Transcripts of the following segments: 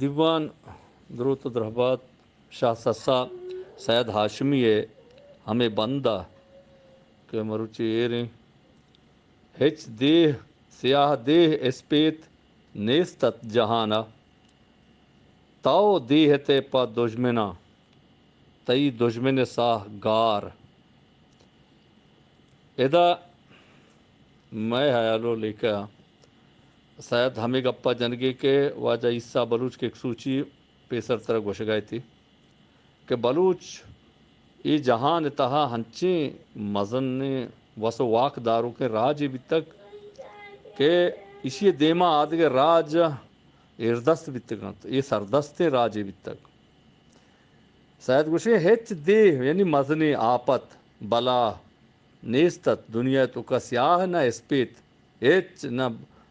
دیوان، دروت و درہبات شاہ سسا سید ہاشمی ءِ ہمے بند ءَ کہ مروچی ایریں، ہچ دیہ، سیاہ دیہ اسپیت نیست ات جہان ءَ، تو دیہ ات ئے پہ دژمناں، تئی دژمن ءِ ساہ گار۔ ادا مئے ہیال و لیکہ ءَ سید ہمے گپ ءَ جنگے کہ واجہ عیسیٰ بلوچ کہ یک سوچی پیسر ترا گوشگ ءَ اتی کہ بلوچ اے جہان ءِ تہا ہنچیں مزنیں وس و واک داروکیں راجے بیتگ کہ ایشی ءِ دیما آدگہ راج ایردست بیتگ انت، اے سردستیں راجے بیتگ۔ سید گوشے ہچ دیہ، یعنی مزنیں آپت، بلا، نیست ات۔ دنیا ءِ توکا سیاہ نہ اسپیت، ہچ نہ،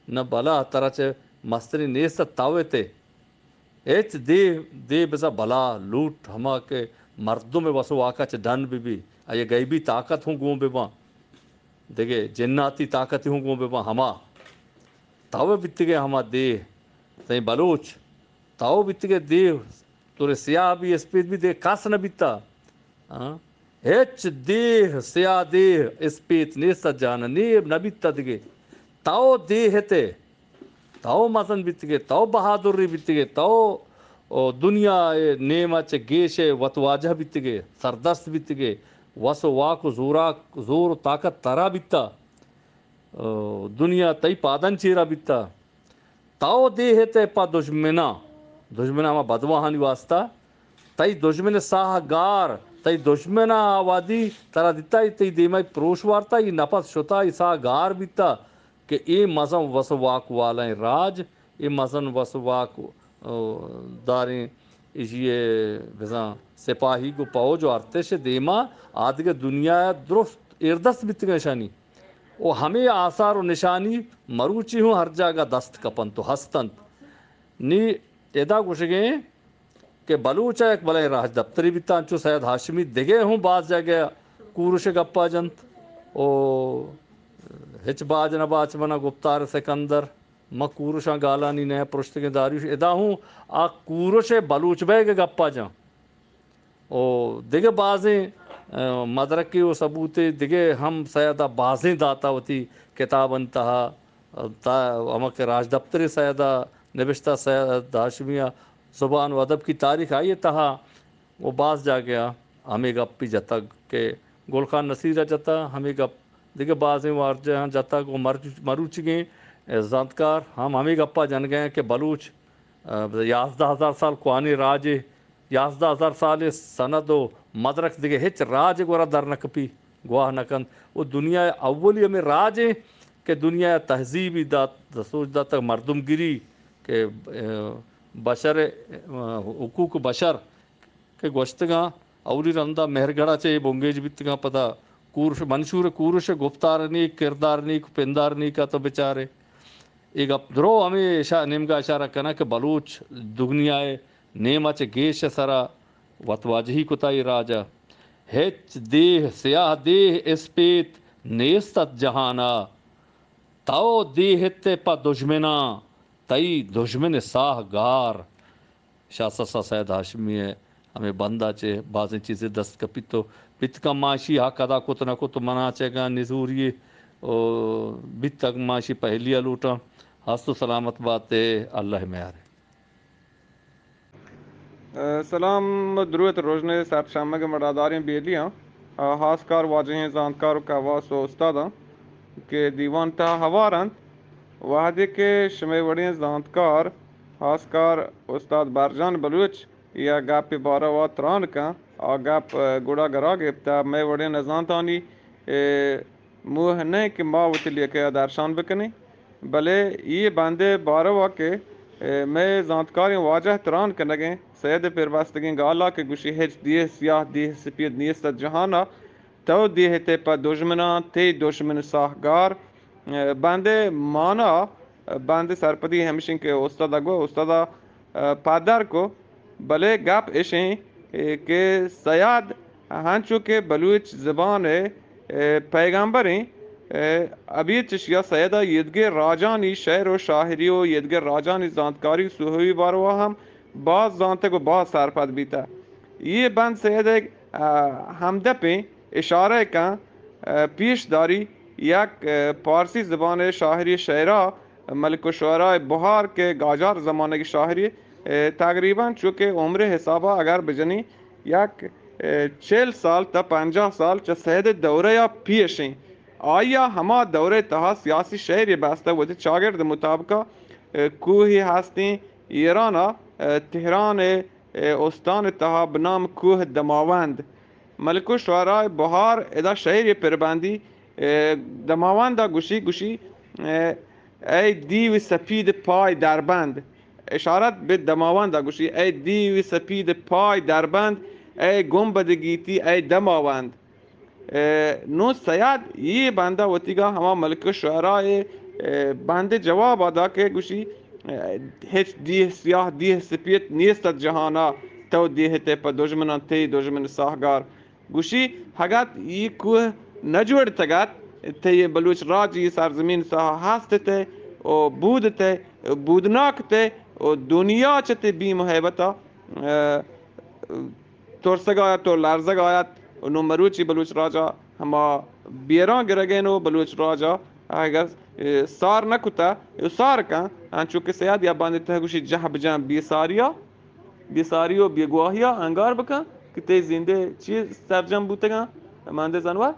نہ بلا ترا چہ مستریں نیست ات، تو ات ئے۔ ہچ دیہ، دیہ بزاں بلا، لوٹ، ہما کہ مردم ءِ وس و واکا چہ ڈن بہ بی، آئی ءِ غیبی طاقت ہوں گون بہ باں، دگہ جناتی طاقتی ہوں گون بہ باں، ہما تو بیتگے ہما دیہ، تئی بلوچ، تو بیتگے دیہ، تورے سیاہ بی اسپیت بی دیہ کس نہ بیتا۔ ہاں؟ ہچ دیہ، سیاہ دیہ، اسپیت نیست ات جہان ءَ، نی نہ بیتا دگہ۔ تو دیہ ات ئے، تو مزن بیتگے، تو بہادری بیتگے، تو، او، دنیا ءِ نیما چہ گیش ءَ وت واجہ بیتگے، سردست بیتگے، وس و واک و زوراک، زور و طاقت ترا بیتا۔ او، دنیا تئی پادانی چیرا بیتا۔ تو دیہ ات ئے پہ دژمناں، دژمن ہما بدواہانی واسطہ، تئی دژمن ءِ ساہ گار، تئی دژمن ءَ وہدی ترا دیتا، اے تئی دیما پروش وارتا، اے نپس شتا، اے ساہ گار بیتا کہ اے مزن وس و واک والائیں راج، اے مزن وس و واک، او، داریں ایشی ءِ بزاں سپاہیگ و پوج و ارتش ءِ دیما آدگہ دنیا ءَ درست ایردست بیتگاں اشانی۔ و ہمے آثار و نشانی مروچی ہوں ہر جاگہ دست کپنت و ہست انت۔ نی ادا گوشگیں کہ بلوچ ءَ یک بلائیں راجدپترے بیتا، انچو سید ہاشمی دگہ ہوں باز جاگہ کورش ءِ گپا جنت و ہچ باج نہ باچ منا گپتار سکندر، ما کورشاں گالانی نہ پرشتگیں داریوش، ادا ہوں آ کورش ءِ بلوچ بیگ ءِ گپا جن۔ و دگہ بازیں، ء، مدرکے و ثبوتے دگہ ہم سید ءَ بازیں داتا وتی کتابانی تہا، تا ہما کہ راجدپترے سید ءَ نبشتہ، سید ہاشمی ءِ زبان و ادب کی تاریخ آئی ءِ تہا و باز جاگہ ءَ ہمے گپ بھی جتگ کہ گل خان نصیر ءَ جتا، ہمے گپ دگہ بازیں وارجہاں جتگ و مرچ-، مروچیگیں زانتکار ہم ہمے گپ ءَ جنگ ءَ کہ بلوچ، ء، یازدہ ہزار سال کوہنیں راجے، یازدہ ہزار سال ءِ سند و مدرک دگہ ہچ راج ءِ گورا در نہ کپی، گواہ نہ کنت۔ و دنیا ءِ اولی ہمے راج ایں کہ دنیا ءَ تہذیبی دات، سوج داتگ، مردم گری کہ، ء، بشر، ء، حقوق بشر کہ گوشتگاں، اولی رندا مہرگڑھ ءَ چہ اے بنگیج بیتگاں، پدا کورش، منشور کورش ءِ گپتار نیک، کردار نیک، پندار نیک ءَ تو بچارے۔ اے گپ درو ہمے اشا-، نیمگا اشارہ کناں کہ بلوچ دگنیا ءِ نیم ءَ چہ گیش ءِ سرا وت واجہی کتا اے راج ءَ۔ ہچ دیہ، سیاہ دیہ اسپیت نیست ات جہان ءَ۔ تو دیہ ات ئے پہ دژمناں، تئی دژمن ءِ ساہ گار۔ شاہ سسا سید ہاشمی ءِ ہمے بند ءَ چہ بازیں چیزے دست کپیت و بیت کن ما اشی حق ادا کت نہ کت، منا چہ اگاں نزوری او بیتگ ما اشی پہلی ءَ لوٹاں۔ ہست و سلامت بات ئے، اللہ ءِ میار ئے۔ سلام، دروت روژنے سرپشمگ مڑاداریں بیلیاں، آ، ہاسکار واجہیں زانتکار و کواس و استاداں کہ دیوان تہا ہوار انت۔ وہدے کہ شمئے وڑیں زانتکار، ہاسکار استاد برجان بلوچ یا گپے باروا تران کن، آ گپ، ء، گڑا گرا گپتہ۔ مئے وڑیں نزانتانی، ء، موہ نہ کہ ما وتی لیکہ ء درشان بکنیں، بلے اے بندے باروا کہ، ء، مئے زانتکاریں واجہ تران کنگیں سید ء پربستگیں گالا کہ گوشی ہچ دیہ سیاہ دیہ سپید نیست ات جہانا، تو دیہ ات ئے پہ دژمناں، تئی دژمن ساہ گار۔ ء، بندے مانا، ء، بندے سرپدی ہمشیں کہ استاد ء گو، استاد ء، ء، پدر کو، بلے گپ اش ایں، ء، کہ سید ہنچو کہ بلوچ زبان ء، ء، پیغمبر ایں، ء، ابید چشیا سید ء یدگے راجانی شعر و شاعری و یدگے راجانی زانتکاری و سوہوی باروا ہم باز زانتگ و باز سرپد بیتہ۔ یہ بند سید ء، آ، ہمدپیں اشارہ کن، آ، پیش داری یک، آ، پارسی زبان شاعری شعرا ملک الشعراء بہار کہ گاجار زمانگ شاعری، آ، تقریباً چونکہ عمر حسابا اگر بجنی یک، آ، چل سال تا پنجاہ سال چہ سید دورہ یا پیشیں۔ آیا ہما دورہ تہا سیاسی شعری بستہ وتی چاگرد مطابقا، آ، کوہی ہستیں ایرانا، آ، تہران ء استان تہا بنام کوہ دماوند۔ ملک الشعراء بہار ادا شعر پربندی، اے، دماوند ء گوشی، گوشی، اے، اے دیو سپید پای دربند۔ اشارت بہ دماوند ء گوشی، اے دیو سپید پای دربند، اے گنبد گیتی، اے دماوند۔ اے، نوں سید یہ بندہ وتیگا ہما ملک الشعراء، اے، بند جواب ادا کہ گوشی، اے، ہچ دیہ سیاہ، دیہ سپیت نیست ات جہانا، تو دیہ تے پہ دژمناں تئی دژمن ساہگار۔ گوشی، ہگت یہ کوہ نہ جوڑتگت، تئی بلوچ راج یہ سرزمین ساہ ہست تے، او بود تے، بودناک تے، او دنیا چہ تئی بیم و ہیبتا، اے، ترسگ آیت و لرزگ آیت و نوں مروچی بلوچ راجا ہما بیران گرگین و بلوچ راجا اگر، اے، سار نہ کتا، اے سار کن، انچو کہ سید یا باندی تہ گوشی جہ بجن بے ساریا، بے ساری و بے گواہیا انگار بکن کہ تئی زندے چی سرجم بوتگاں، ماندے زنوار۔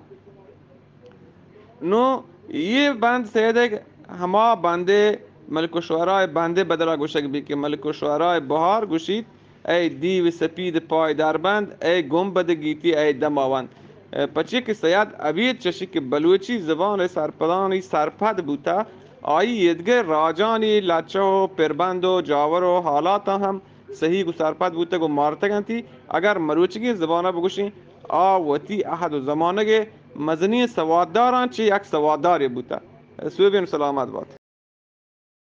نوں یہ بند سیدگ ہما بندے ملک الشعراء بندے بدلا گوشگ بی کہ ملک الشعراء بہار گوشیت، اے دیو سپید پای دربند، اے گنبد گیتی، اے دماوند۔ اے پچے کہ سید ابید چشی کہ بلوچی زبان سرپدانی سرپد بوتا، آئی ایدگہ راجانی لچہ و پربند و جاور و حالاتاں ہم سہی گوں سرپد بوتگ و مارتگ انتی۔ اگر مروچیگیں زبانا بگوشیں، آ وتی عہد و زمانگ مزنیں سوادداراں چہ یک سواددارے بوتا۔ سوبین سلامت بات۔